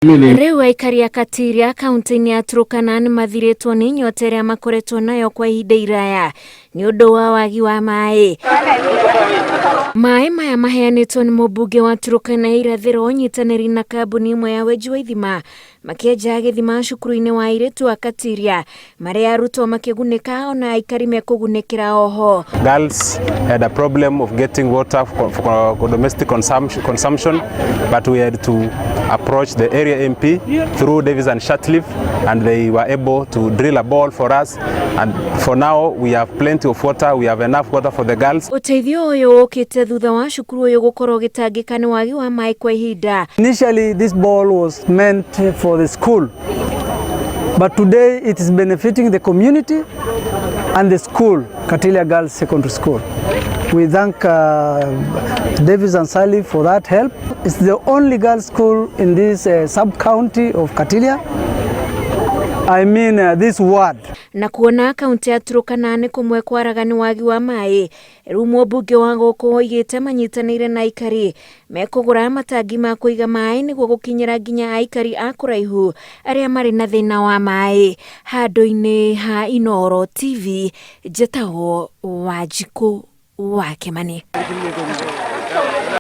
Rĩu aikari a Katiria kaunti-inĩ ya Turkana nĩ mathirĩtwo nĩ nyota ĩrĩa makoretwo nayo kwa ihinda iraya nĩ ũndũ wa wagi wa maĩ. Maĩ maya maheanĩtwo nĩ mũmbunge wa Turkana ya irathĩro ũnyitanĩri na kambuni ĩmwe ya wenji wa ithima makĩenja gĩthima cukuru-inĩ wa airĩtu a Katiria marĩa arutwo makĩgunĩka ona aikari mekũgunĩkĩra oho. Girls had a problem of getting water for domestic consumption, but we had to approach the area MP through Davis and Shirtliff, and they were able to drill a bore for us. And for now, we have plenty of water. We have enough water for the girls. Ũteithio ũyũ ũkĩte thutha wa cukuru ũyũ gũkorwo ũgĩtangĩka nĩ wagi wa maĩ kwa ihinda. Initially, this borehole was meant for the school, but today it is benefiting the community and the school, Katilia Girls Secondary School. We thank Davis and Sally for that help. It's the only girls' school in this sub-county of Katilia. I mean this ward. Na kuona kaunti ya Turkana nĩ kũmwe kwaraga nĩ wagi wa maĩ, rĩu mũmbunge wa gũkũ oigĩte manyitanĩire na aikari mekũgũra matangi ma kũiga maĩ nĩguo gũkinyĩra nginya aikari a kũraihu arĩa marĩ na thĩna wa maĩ. Handũ-inĩ ha Inooro TV, njĩtagwo Wanjikũ wa Kĩmani.